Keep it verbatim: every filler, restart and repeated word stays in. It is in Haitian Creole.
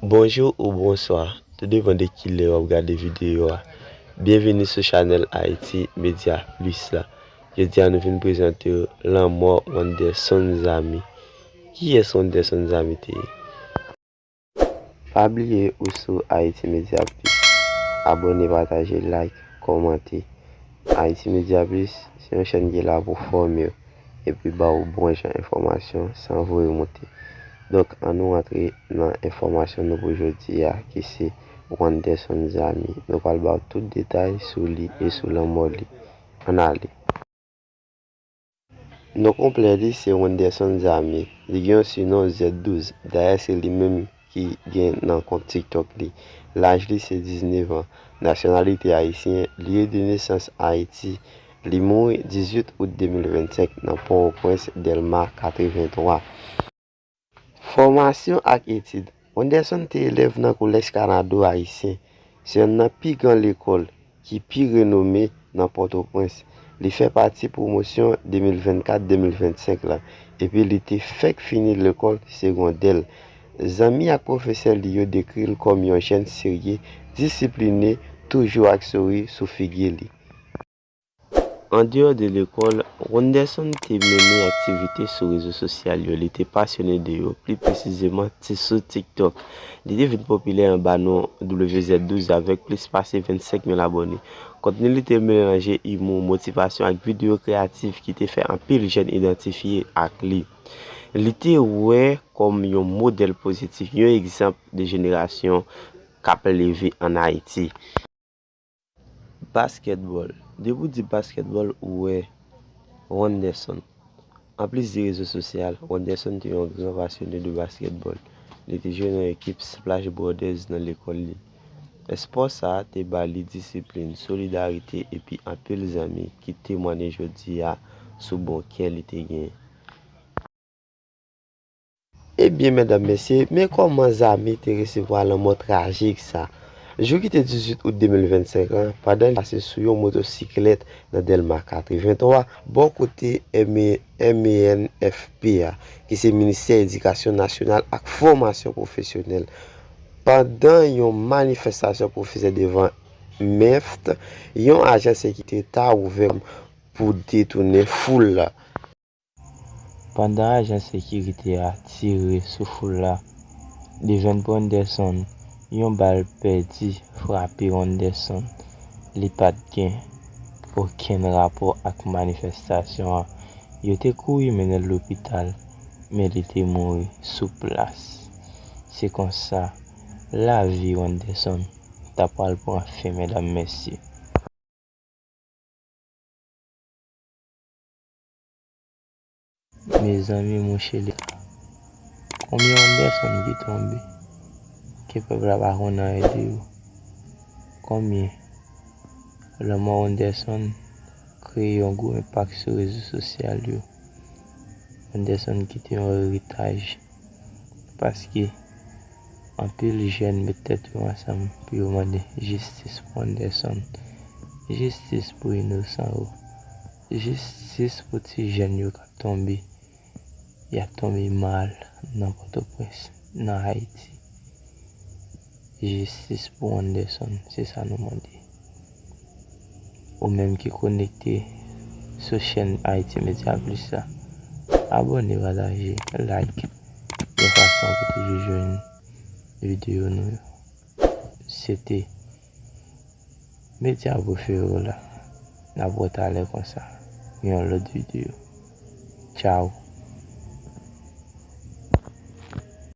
Bonjou ou bonswa, tou depann de kilè w ap gade videyo a. Byenvini sou chanèl Haïti Media Plus la. Jodi a nou vin prezante w lanmò Wanderson Zamy. Kiyès Wanderson Zamy te ye? Pa bliye ou sou Haïti Media Plus. Abòne, pataje, like, kòmante. Haïti Media Plus se yon chèn ki la pou fòme w epi ba w bon jan enfòmasyon san voye monte. Donk, ann nou rantre nan enfòmasyon nou pou jodi a, ki se Wanderson Zamy. Nou pral ba w tout detay sou li e sou lanmò li. Ann ale. Non konplè li se Wanderson Zamy. Li gen yon sinon Z douz. Dayè, se li menm ki gen nan kont TikTok li. Laj li se diznèf an. Nasyonalite ayisyen, lye de nesans Ayiti. Li mouri dizuit out de mil vennsenk nan Pòtoprens, Dèlma katrevenntwa. Fòmasyon ak etid. Wanderson te elèv nan Kolèj Kanado Ayisyen, se yonn nan pi gran lekòl ki pi renome nan Pòtoprens. Li fè pati pwomosyon de mil vennkat de mil vennsenk la, epi li te fèk fini lekòl segondè l. Zanmi ak pwofesè li yo dekri l kòm yon jèn serye, disipline, toujou ak souri sou figi li. Andeyò de lekòl, Wanderson te mennen aktivite sou rezo sosyal yo. Li te pasyone de yo, pli presizeman ti sou TikTok. Li te vin popilè anba non W Z douz avèk plis pase vennsenk mil abòne. Kontni li te melanje imou, motivasyon ak videyo kreyatif ki te fè anpil jèn idantifye ak li. Li te wè kòm yon modèl pozitif, yon egzanp de jenerasyon k ap leve ann Ayiti. Baskètbòl. Depi w di baskètbòl, ou wè Wanderson. Anplis de rezo sosyal, Wanderson te yon gran pasyone de baskètbòl. Li te jwe nan ekip Splash Brothers nan lekòl li. Espò sa a te ba li disiplin, solidarite epi anpil zanmi ki temwanye jodi a sou bon kè li te genyen. Ebyen, medam, mesye, men kòman Zamy te resevwa lanmò trajik sa. Jou ki te dizuit out de mil vennsenk lan, pandan li pase sou yon motosiklèt nan Dèlma katrevenntwa, bò kote M E N F P a, ki se Ministè Edikasyon Nasyonal ak Fòmasyon Pwofesyonèl, pandan yon manifestasyon pwofesè devan MEFT, yon ajan sekirite ta ouvè pou detounen foul la. Pandan ajan sekirite a tire sou foul la, Devin Wanderson, yon bal pèdi frape Wanderson. Li pa t gen okenn rapò ak manifestasyon an. Yo te kouri mennen l lopital, men li te mouri sou plas. Se konsa, lavi Wanderson ta pral pran fen, medam, mesye. Mezanmi, mouche, li konbyen Wanderson ki tonbe, ke pèp la pa konn anyen de yo? Konbyen? Lanmò Wanderson kreye yon gwo enpak sou rezo sosyal yo. Wanderson kite yon eritaj. Paske anpil jèn met tèt yo ansanm pou yo mande jistis pou Wanderson, jistis pou inosan yo, jistis pou ti jèn yo k ap tonbe, y ap tonbe mal nan Pòtoprens, nan Ayiti. Jistis pou Wanderson, se sa nou mande. Ou menm ki konekte sou chèn Haïti Media Plus la, abòne, pataje, like, yon fason pou toujou jwenn videyo nou yo. Se te medya prefere w la. N ap wè talè konsa, yon lòt videyo. Tchaw.